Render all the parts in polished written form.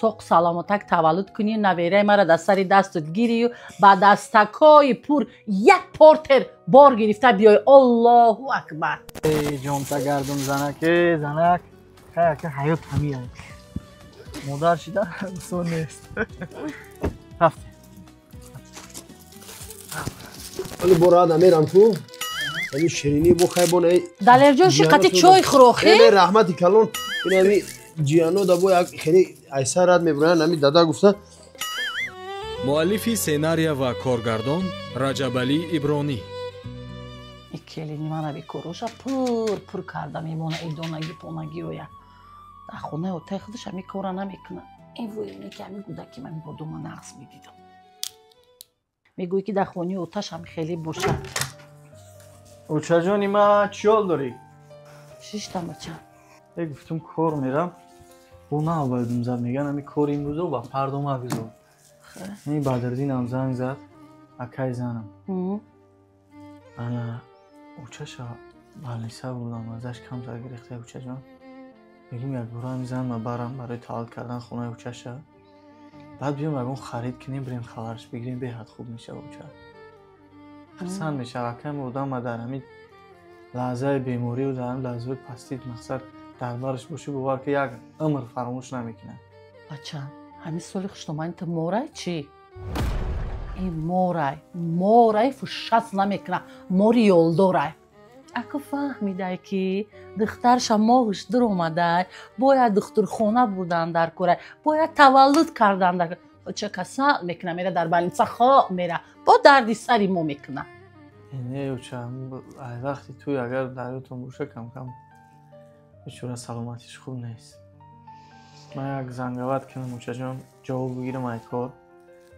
Соқ саломатак таваллуд кунӣ, навераи мара дар сари дастат гирию ба дастакҳои пур як портер бор гирифта биёй. Аллоҳу акбар. Эй ҷонта гардум занак, эй занак. Хай ҳаёт ҳамия. Модар шида осон нест. Рафтем. Али бо рада мерам ку. Ами ширинӣ бо хай бо не. Далерҷон шиқати чой хӯрохи? Не, раҳмати калон. Ин ами ҷияно да бо як хеле айса рад мебуранд, ами дада гуфта. Муаллифи сценария ва коргардон Раҷабалӣ Ибронӣ. Келини мана бекороша пур пур карда мемона идонаги понагиоя. Дар хонаи отаи худаш ами кора намекунад. Ин воине ки ами гудаки ман бодума нағз медидам. Мегӯӣ ки дар хонаи оташ ами хеле бошад. Очаҷони ма чӣ ҳол дорӣ? Шиштам бачам. Э гуфтум кор мерам. Бо наобайдум зад меган ами кор имрӯзо ба фардо магузор. Ин Бадриддинам занг зад, акай занам. Ана очаша балниса бурдам, азаш камтар гирифта очаҷон. Мегум якбора ами занма барам барои таваллуд кардан хонаи очаша. Баъд биём ягон харид кунем, бирем хабарш бигирем, беҳад хуб мешава оча. Хурсанд мешава акаем одама дар ҳамин лаҳзаи бемориву дар ҳамин лаҳзаҳои пастид мақсад дар бараш бошӣ, бовар ки як умр фаромӯш намекунад. Бача, ҳамин соли хуштомани ту морай чӣ? Ин морай, морай фушас намекунад, мори ёлдорай. Аку фаҳмидай ки духтарша моҳш дуромадай, бояд духтурхона бурдан дар корай, бояд таваллуд кардан дар оча касал мекуна, мера дар больница хоб мера, бо дарди сари мо мекуна. Не, оча, ай вақти туй агар дарётон боша кам-кам бечора саломатиш хуб нест. Ман як зангават кунам очаҷон, ҷавоб бигирам ай кор,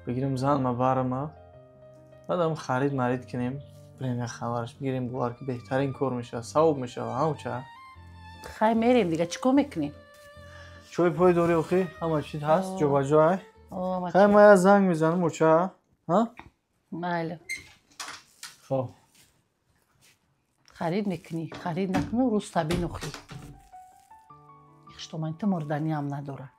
бигирам занма барама, баъдам харид марид кунем, бирем як хабараш бигирем, бовар ки беҳтарин кор мешавад, савоб мешавад, ҳа оча? Хай мерем дига, чӣ кор мекунем? Чой пой дорӣ охи? Ҳама чиз ҳаст, ҷобаҷо ай? Хай ман як занг мезанам оча, ҳа? Майли. Хоб. Харид мекунӣ, харид накунӣ, рӯз табинухӣ. Хуштомани ту мурданиам надорад.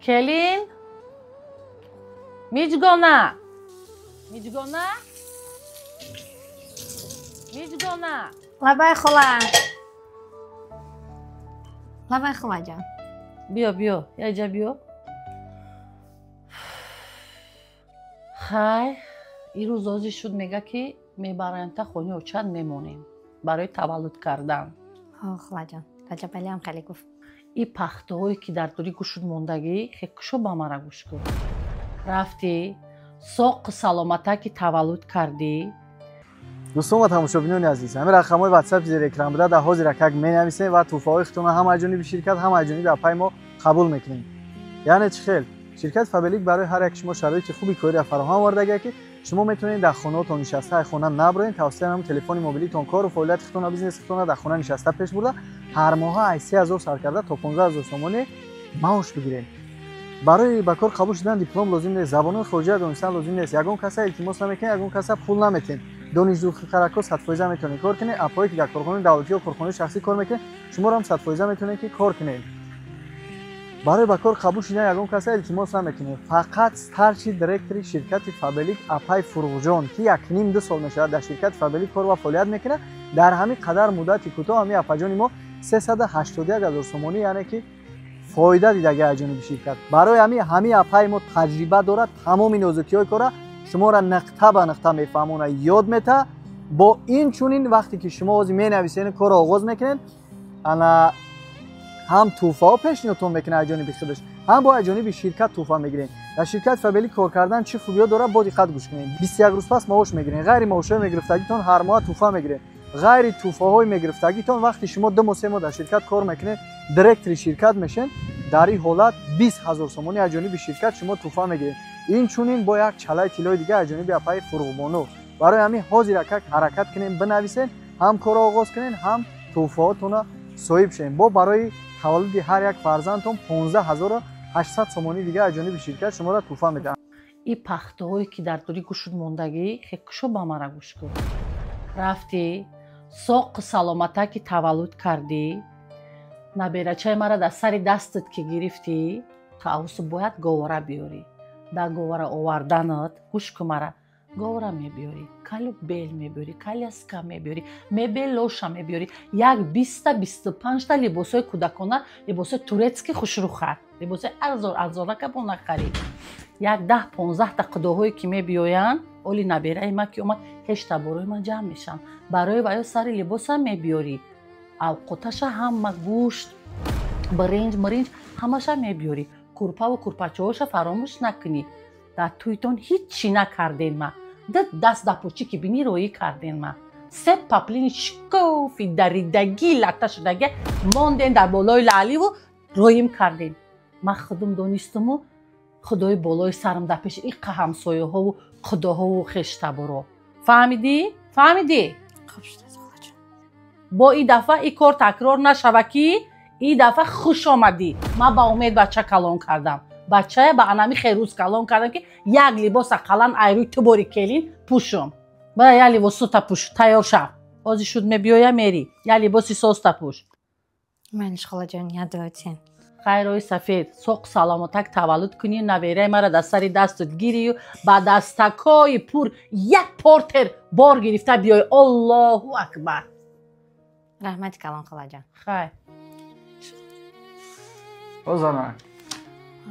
Келин? Миҷгона? Миҷгона? Миҷгона? Лабай хола. Лабай холаҷон. Биё, биё, яҷа биё. Хай, ирӯз озӣ шуд мега ки мебараем та хонаи очат мемонем барои таваллуд кардан. Холаҷон, Раҷабалиам хеле гуфт. И пахтаҳое ки дар дури гӯшуд мондагӣ, хе кушо ба мара гӯш кун. Рафтӣ, соқу саломатаки таваллуд кардӣ. Дӯстон ва тамошобинони азиз, ҳамин рақамҳои ватсапи зери экран буда дар ҳозир акак менависем ва тӯҳфаҳои худтонро ҳам аз ҷониби ширкат, ҳам аз ҷониби апаи мо қабул мекунем. Яъне чӣ хел? Ширкати Фаберлик барои ҳар як шумо шароити хуби кориро фароҳам овардагия ки шумо метавонед дар хонаотон нишаста, аз хона наброед, тавассути ҳамин телефони мобилитон кору фаъолияти худтонро, бизнеси худтонро дар хона нишаста пеш бурда, ҳар моҳа аз 3000 сар карда то 15000 сомонӣ маош бигиред. Барои ба кор қабул шудан диплом лозим нест, забонҳои хориҷиро донистан лозим нест, ягон каса илтимос намекунед, ягон каса пул наметиҳед. Донишҷӯхаракҳо 100% метавонед кор кунед, апҳое ки дар корхонаи давлатӣ ё корхонаи шахсӣ кор мекунед, шуморо ҳам 100% метавонед ки кор кунед. Барои ба кор қабул шудан ягон каса илтимос намекунед. Фақат старший директори ширкати Фаберлик апай Фурғҷон, ки 1.5-2 сол мешавад дар ширкати Фаберлик кор ва фаъолият мекунад, дар ҳамин қадар муддати кӯтоҳ ҳамин апаҷони мо 381 000 сомонӣ, яъне ки фоида дидаги аз ҷониби ширкат. Барои ҳамин апаи мо таҷриба дорад, тамоми нозукиҳои кора шуморо нуқта ба нуқта мефаҳмонад, ёд метаҳад. Бо ин чунин вақте ки шумо ҳозир менависед, корро оғоз мекунед, ана ҳам тӯҳфаҳо пешниҳодтон мекунад аз ҷониби худаш, ҳам бо аз ҷониби ширкат тӯҳфа мегиред. Дар ширкати Фаберлик кор кардан чӣ хубиҳо дорад, бо диққат гӯш кунед. 21 рӯз пас маош мегиред, ғайри маошҳои мегирифтагитон ҳар моҳ тӯҳфа мегиред. Ғайри тӯҳфаҳои мегирифтагитон вақте шумо 2 моҳ 3 моҳ дар ширкат кор мекунед, директори ширкат мешед, дар ин ҳолат 20 000 сомонӣ аз ҷониби ширкат шумо тӯҳфа мегиред. Инчунин бо як чалаи тиллои дига аз ҷониби апаи Фурғбону. Барои ҳамин ҳозир акак ҳаракат кунед, бинависед, ҳам корро оғоз кунед, ҳам тӯҳфаҳотонро соҳиб шавед. Бо барои таваллуди ҳар як фарзандтон 15 000 800 сомонӣ дига аз ҷониби ширкат шуморо тӯҳфа медиҳад. И пахтаҳое ки дар дури гӯшут мондагӣ, хекушо ба мара гӯш кун. Рафтӣ, соқу саломата ки таваллуд кардӣ, наберачаи мара дар сари дастат ки гирифтӣ, таавусу бояд говара биёрӣ. Дар говара оварданат, гӯш кун мара, говара мебиёрӣ, калюбел мебиёрӣ, коляска мебиёрӣ, мебелоша мебиёрӣ, як 20-25та либосҳои кӯдакона, либосҳои турецки хушрӯ хар, либосҳои арзон арзонака бо нахарӣ. Як 10-15та қудоҳое ки мебиёянд, оли набераи ма ки омад, ҳешта борои ман ҷамъ мешаванд. Барои ваё сари либосам мебиёрӣ, авқоташа ҳама гӯшт, биринҷ, миринҷ ҳамаша мебиёрӣ. Курпаву курпачаҳоша фаромӯш накунӣ. Дар тӯйтон ҳеҷ чӣ накарден ма. Ду даст дар пӯчӣ ки бинӣ роӣ карден ма. Се паплини шикофи даридагӣ латта шудагӣ монден дар болои лаъливу роим карден. Ман худум донистуму худои болои сарам дар пеши иққа ҳамсояҳову худоҳову хештаборо. Фаҳмидӣ? Фаҳмидӣ? Хуб шудааст, холаҷон. Бо и дафъа и кор такрор нашава ки и дафъа хуш омадӣ. Ман ба умед бача калон кардам. Бачая ба анами херӯз калон кардам ки як либос ақаллан айрӯи ту бори келин пӯшум. Бара як либосута пӯш, тайёр шав. Ози шуд мебиёя мерӣ. Як либоси созта пӯш. Майлиш, холаҷон, ядоатен. Хайрои сафед, соқ саломатак таваллуд кунӣ, навераи мара дар сари дастат гирию ба дастакҳои пур як портер бор гирифта биёй. Аллоҳу акбар. Раҳмати калон, холаҷон. Хайр. О занак.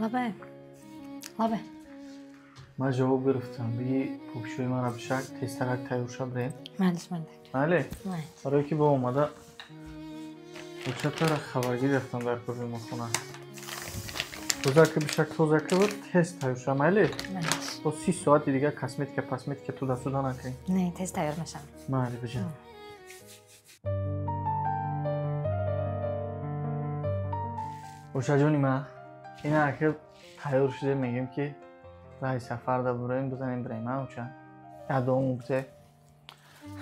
Лабай. Лабай. Ман ҷавоб гирифтам. Биги пӯкшӯи мара бишак, тезтарак тайёр ша бирем. Майлиш, мардак. Майли? Майли. Барое ки бо омада очатара хабаргир рафтам дар кори мохона. Тоза ки бишак, тоза ки буд, тез тайёр ша, майли? Майлиш. То 30 соати дига косметика, пасметика туда-сюда накунем. Не, тез тайёр мешам. Майли, биҷа. Очаҷони ман, ина аки тайёр шуда мегем ки раҳи сафар да буроем, бизанем бирем, а оча? Як дуому бите.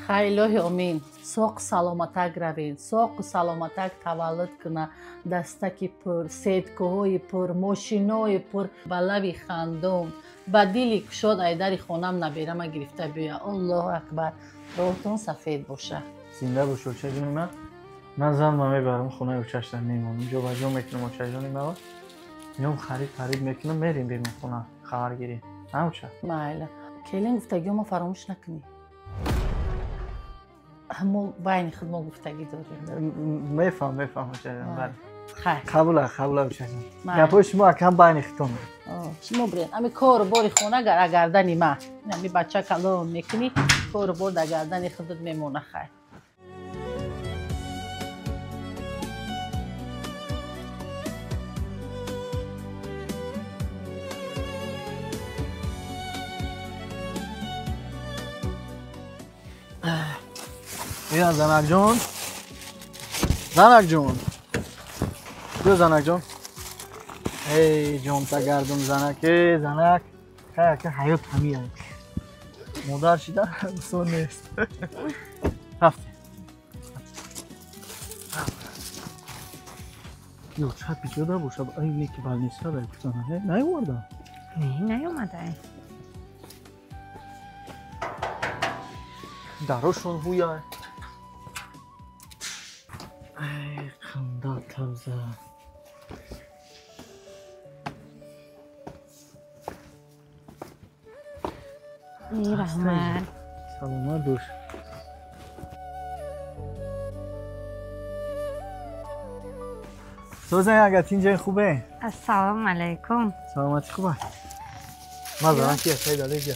Хай, илоҳи омин. Соқ саломатак равед, соқу саломатак таваллуд куна. Дастаки пур, сеткаҳои пур, мошинои пур, ба лаби хандон, ба дили кушод айдари хонам наберама гирифта биёя. Аллоҳу акбар. Роҳтон сафед боша. Зинда бош, очаҷони ман. Ман занма мебарам хонаи очашда мемонам, ҷобаҷо мекунам очаҷони ман. Меом харид харид мекунам, мерем бемонхона хабаргирӣ. На оча? Майла. Келин гуфтагиҳома фаромӯш накунӣ. Мо байни худ мо гуфтагӣ дорем. Мефаҳм, мефаҳм очаҷон, бале. Хайр. Қабула, қабула очаҷон. Майли. Гапҳои шумо акам байни худтон. Шумо бирен, ами кору бори хона гардани ма. Ами бача калон мекунӣ, кору бор дар гардани худат мемона. Хайр. Ина занакҷон. Занакҷон. Биё занакҷон. Эй ҷонта гардум занак, эй занак. Хай ака ҳаёт ҳамия. Модар шида осон нест. Рафтем. Ё чат биҷода бошад, ай неки балниса дай гуфтана, не? Наёварда? Не, наёмада. Дарошон ҳуя. Ай, қанда тамза. Эй, раҳмат. Саломат бош. Созан агар тинҷай хубе? Ассалому алайкум. Саломатӣ хуба? Ман занам ки акай далеҷа.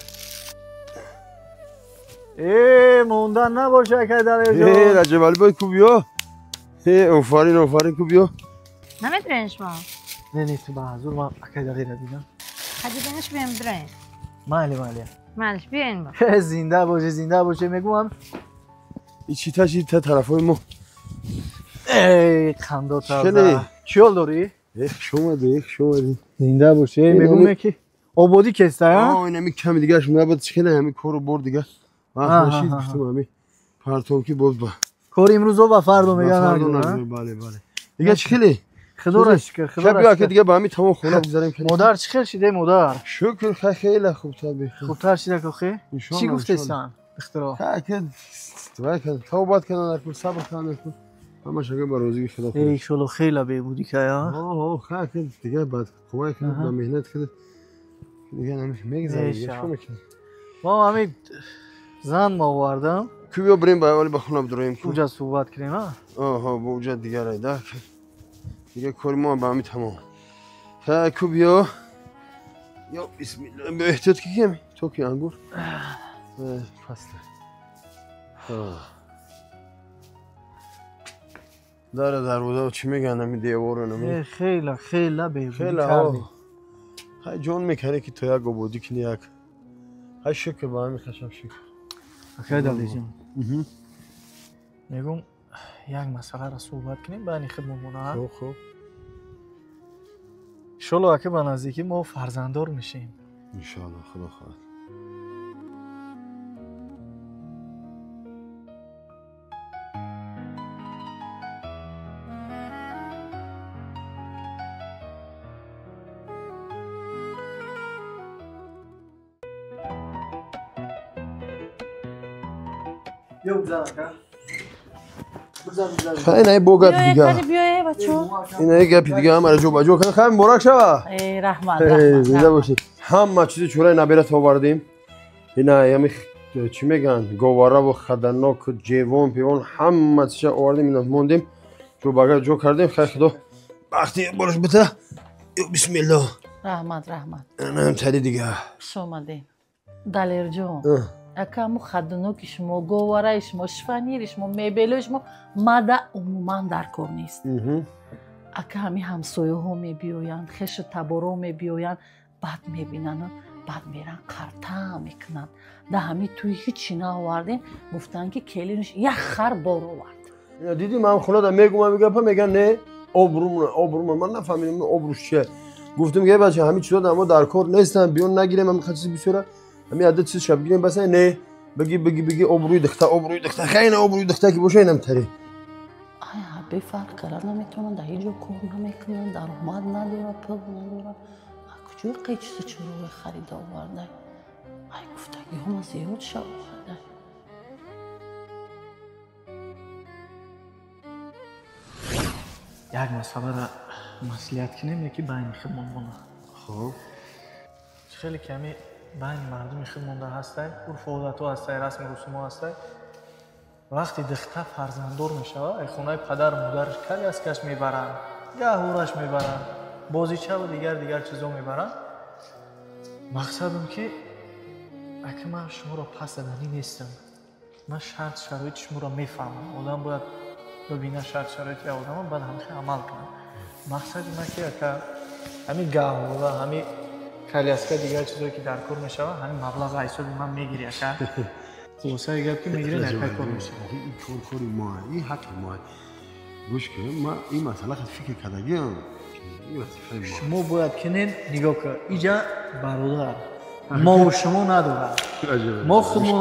Э, мондан набоша акай далеҷо. Э, Раҷабалӣ бой ку биё. Э, офарин, офарин ку биё. Намедурен шумо? Не, не, ту ба ҳазур ман акай далеро дидам. Ҳаҷиденаш биёем дурен. Майли, майли. Майлиш, биёен бо. Зинда боше, зинда боше, мегӯям. И чӣ та, чӣ та тарафҳои мо? Эй, қандо таза. Чӣ? Чӣ ҳол дорӣ? Э, хуш омадӣ, э, хуш омадӣ. Зинда боше, мегӯм ки ободӣ кеста, а? О, ин ҳами ками дигараш набуд, чӣ хеле ҳами кору бор дига. Вақт нашид, гуфтам ҳами партом ки боз ба. Кори имрӯзо ба фардо мегӯянд, Ба фардо а? нагузор, бале, бале. Дига чӣ хеле? Худоро шукр, худоро шукр. Биё ки дига ба ҳамин тамом хона гузарем. Модар чӣ хел шиде модар? Шукр, хеле хубтар бехел. Хубтар шида кохе? Чӣ гуфтесан? Духтаро. Ха ки вай кад тавбат карданд, кун сабр карданд, кун. Ҳамаш ага ба розигии Худо. Эй иншоалло хеле бебудӣ кая. Ҳо, ха ки дига бад қуввай кунад, ба меҳнат кунад. Дига мегзарем, дига чӣ мекунем? Мо ҳамин зан ма овардам. Ку биё бирем ба аввали ба хона бидроем ку. Уҷа суҳбат кунем, а? Оҳо, бо уҷа дигарай да. Дига кори мо ба ҳамин тамом. Ха ку биё. Ё бисмилла, биё эҳтиёт ки кем? То ки ангур. Паста. Дара дарвоза чӣ мегӯянд ҳамин девору нами? Хеле, хеле беҳбудӣ кардем. Ҳай ҷон мекарде ки то як ободӣ кунӣ як. Ҳай шукр ба ҳамин хашаб шукр. Акай Далиҷон. Мегӯм як масъаларо суҳбат кунем байни худмон мона. Хуб, хуб. Иншоалло ака ба наздикӣ мо фарзанддор мешем. Иншоалло, Худо хоҳад. Биё бизан ака. Бизан, бизан. Хай най бо гапи дига. Биё, бачо. Ин гапи дига ҳамаро ҷо ба ҷо кардем. Хай муборак шава. Э, раҳмат, раҳмат. Зинда бошед. Ҳама чизи чӯраи наберат овардем. Ина ями чӣ мегӯянд? Говараву хаданок, ҷевон, певон ҳама чиза овардем, ина мондем. Ҷо ба ҷо кардем. Хай Худо бахти бораш бита. Бисмилло. Раҳмат, раҳмат. Инам тари дига. Хуш омадем. Далерҷон. Ака ҳамун хадуноки шумо, говараи шумо, шифонири шумо, мебелои шумо мада умуман дар кор нест. Ака ҳамин ҳамсояҳо мебиёянд, хешу таборо мебиёянд, баъд мебинану баъд меран қарта мекунанд. Да ҳамин туи ҳичи наовардем, гуфтанд ки келинш як хар бор овард. Дидӣ ман хонада мегум ҳамин гапа, мегӯянд не, обрӯм, обрӯм, ман нафаҳмидам обрӯш чия. Гуфтам ки бача ҳамин чизо дар мо дар кор нестанд, биён нагирем ҳамин чизи бисёра. Ҳамин адад чиз шаб гирем баса не, бигӣ бигӣ бигӣ обрӯи духта, обрӯи духта, хай на обрӯи духта ки боша инам тари. Ай, бефарқ карда наметавонанд, дар ҳеҷ ҷо кор намекунанд, даромад надорад, пул надорад. А куҷои қай чиза чӯрои харида оварда? Ай, гуфтагиҳома зиёд шав оварда. Як масъаларо маслиҳат кунем, яки байни худмон монад. Хуб. Хеле ками байни мардуми худмонда ҳастай, урфу одатҳо ҳастай, расму русумҳо ҳастай. Вақте духта фарзанддор мешавад, ай хонаи падару модараш коляскаш мебаранд, гаҳвораш мебаранд, бозичаву дигар дигар чизо мебаранд. Мақсадам ки ака ман шуморо пас заданӣ нестам. Ман шарт шароити шуморо мефаҳмам. Одам бояд бибинад шарт шароити одама, баъд ҳамихел амал кунад. Мақсади ман ки ака ҳамин гаҳвора, ҳамин коляска дигар чизое ки дар кор мешавад, ҳамин маблағ ҳисоби ман мегири ака. Хулосаи гап ки мегирен ака кор мешавад. Ин кор кори мо, ин ҳаққи мо. Гӯш кун, ман ин масъала хат фикр кардагиам. Ин вазифаи мо. Шумо бояд кунен, нигоҳ кун, иҷа бародар. Мо шумо надорад. Мо худмон,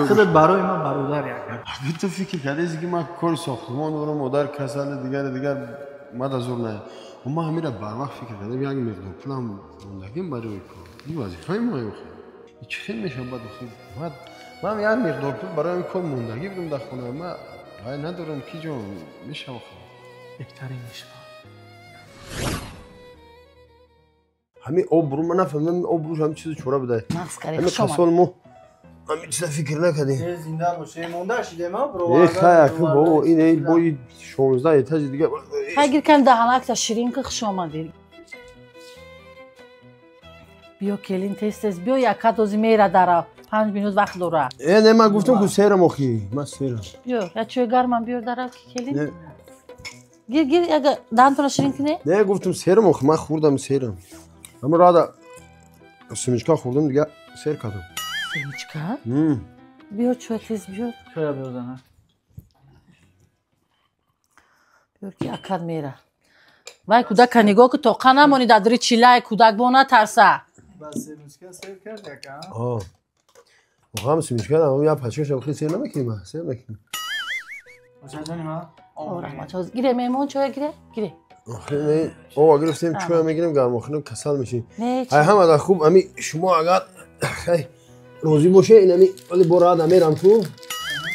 худат барои ман бародар ака. Ту фикр кардӣ ки ман кори сохтмон дорам, модар касал, дигар дигар мада зур не. Ма ҳамира барвақт фикр кардам, як миқдор пулам мондагим барои кор. Ин вазифаи мо охир. Чӣ хел мешавад баъд охир? Ман як миқдор пул барои кор мондагӣ будам дар хона. Ман вай надорам ки ҷо мешавад охир. Беҳтарин мешавад. Ҳамин обрӯ ман нафаҳмидам, обрӯш ҳамин чизо чора буда. Нағз кард, ҳамин хуш омад. қасол мо ҳамин чиза фикр накардем. Э, зинда боше, монда шидем, а, Э, хай, ака, бобо, ин эй бои 16 этажи дига. Хай, гир кам даҳанакта ширин ки хуш омадӣ. Биё келин, тез тез биё, яка дози мера дара. 5 минут вақт дора. Э, не, ман гуфтам ку серам охи, ман серам. Биё, я чой гармам биёр дара ки келин. Не. Гир, гир, яга даҳантона ширин кине? Не, гуфтам серам охи, ман хӯрдам серам. Ҳамин рада семечка хӯрдам, дига сер кардам. Семечка? Биё чой тез биёр. Чоя биёр зана. Биёр ки акад мера. Вай кӯдака нигоҳ ки тоқа намонӣ дар дри чилай, кӯдак бо натарса. Ба семечка сер кард яка? О. Охам семечка ам я пачкаша охи сер намекунем, сер мекунем. Очаҷони ман? О, раҳмат. Ҳозир гире меҳмон чоя гире, гире. Охе о гирифтем чой мегирем гармохунем касал мешим. Ай ҳама да хуб ами шумо агар хай розӣ боше ин ами вале бо рад амерам ку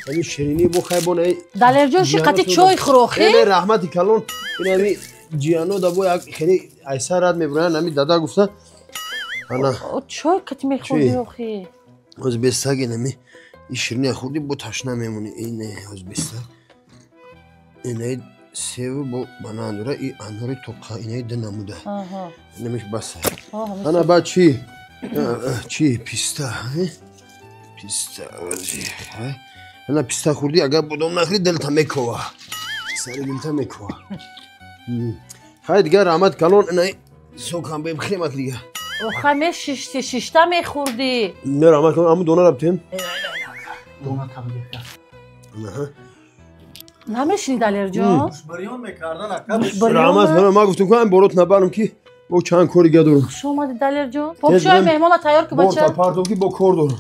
ами ширинӣ бо хай бо най Далерҷон ши қати чой хӯрохи? Не раҳмати калон ин ами ҷияно да бо як хеле айса рад мебуранд ами дада гуфта ана чой қати мехӯрди охи. Оз бестаг ин ами ин ширинӣ хӯрдӣ бо ташна мемонӣ ин оз бестаг ин севу бо банан дора и анори тоқа инаи ду намуда инамиш баса ана баъд чи чи писта писта ана писта хӯрдӣ агар бодом нахӯрӣ дилта мекова сари дилта мекова хай дигар раҳмат калон инаи сокам бехӯремак дигар охай мешишти шишта мехӯрдӣ не раҳмат калон аму дона рафтем дона табдил намешини Далерҷон? Гӯшбариён мекардан ака. Раҳмат калон ман гуфтам ку ҳам борот набарам ки бо чанд кори дига дорам. Хуш омадӣ Далерҷон. Попшои меҳмона тайёр ку бача. Борта партов ки бо кор дорам.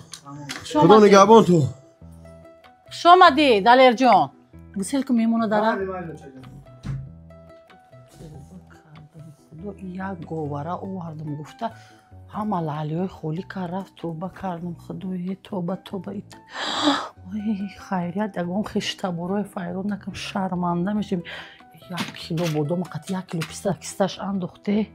Худо нигаҳбон ту. Хуш омадӣ Далерҷон. Гусел ку меҳмона дара. Як говара овардам гуфта ҳама лаълиҳои холӣ кард рафт тоба кардам худое тоба тоба ой хайрият ягон хештаборои файрод накам шарманда мешем як кило бодома қати як кило писта кисташ андохте.